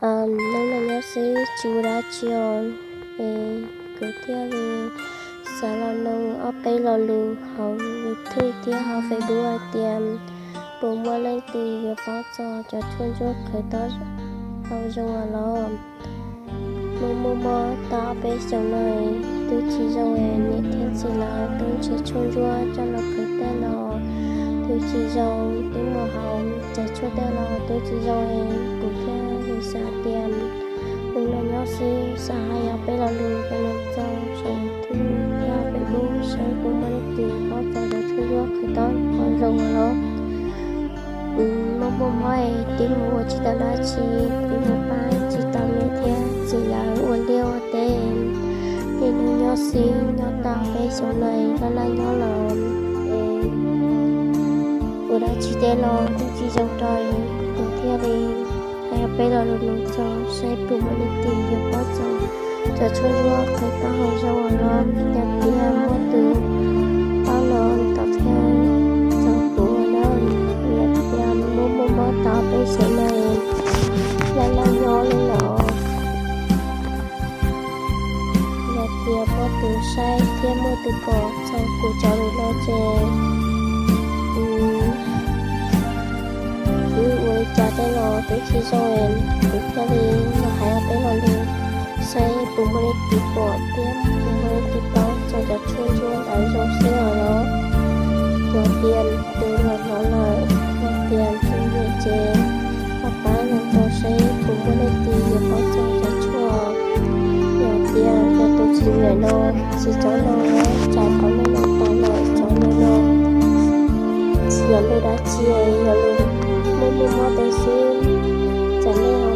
Hnub no nyob xwb tsis ua dab tsi os, es kuv thiaj li xav los nug ob peb lo lus hauv YouTube thiab hauv Facebook hais tias puas muaj leej twg yuav paub txog cov tshuaj ntsuab qhwv tau haus zoo los? Muaj muaj mob tau ob peb xyoos no twb tsis zoo, niam thiab txiv lawv twb nrhiav tshuaj ntsuab coj los qhwv tej los twb tsis zoo, twb mus haus cov tshuaj tej los twb tsis zoo, kuv thiaj li xav tias hnub no nyob xwb xav hais ob peb lo lus rau nej txog saum YouTube thiab Facebook saib puas muaj leej twg paub txog cov tshuaj ntsuab qhwv tau haus zoo los. Muaj muaj mob es twb mus ua tsis tau dab tsi, twb mus pab tsis tau niam thiab txiv lawv ua liaj ua teb, niaj hnub nyob xwb nyob tau peb xyoos no laj laj nyob los es ua dab tsi tej los twb tsis zoo rau, kuv thiaj li hais ob peb lo lus nug txog saib puas muaj leej twg yuav paub txog cov tshuaj ntsuab qhwv tau haus zoo los. Yog tias muaj tus paub los thov qhia txog kuv na, vim tias muaj muaj mob tau peb xyoos no laj laj nyob li los. Yog tias muaj tus saib thiab muaj tus pom txog kuv cov lus no ces twb ua li cas tej los twb tsis zoo, kuv thiaj li los hais ob peb lo lus saib puas muaj leej twg pom thiab puas muaj leej twg paub txog cov tshuaj ntsuab ntawd zoo xwb os los. Yog tias tus los hnov lawm, yog tias tus nyiam ces ho pab nug txog saib puas muaj leej twg yuav paub txog cov tshuaj. Yog tias yog tus tsis nyiam no tsis cov no, tsam thaum nej nug tas lawm cov no no tsis yog lus dab tsi, yog lus muaj muaj mob tej xwb, tsam nej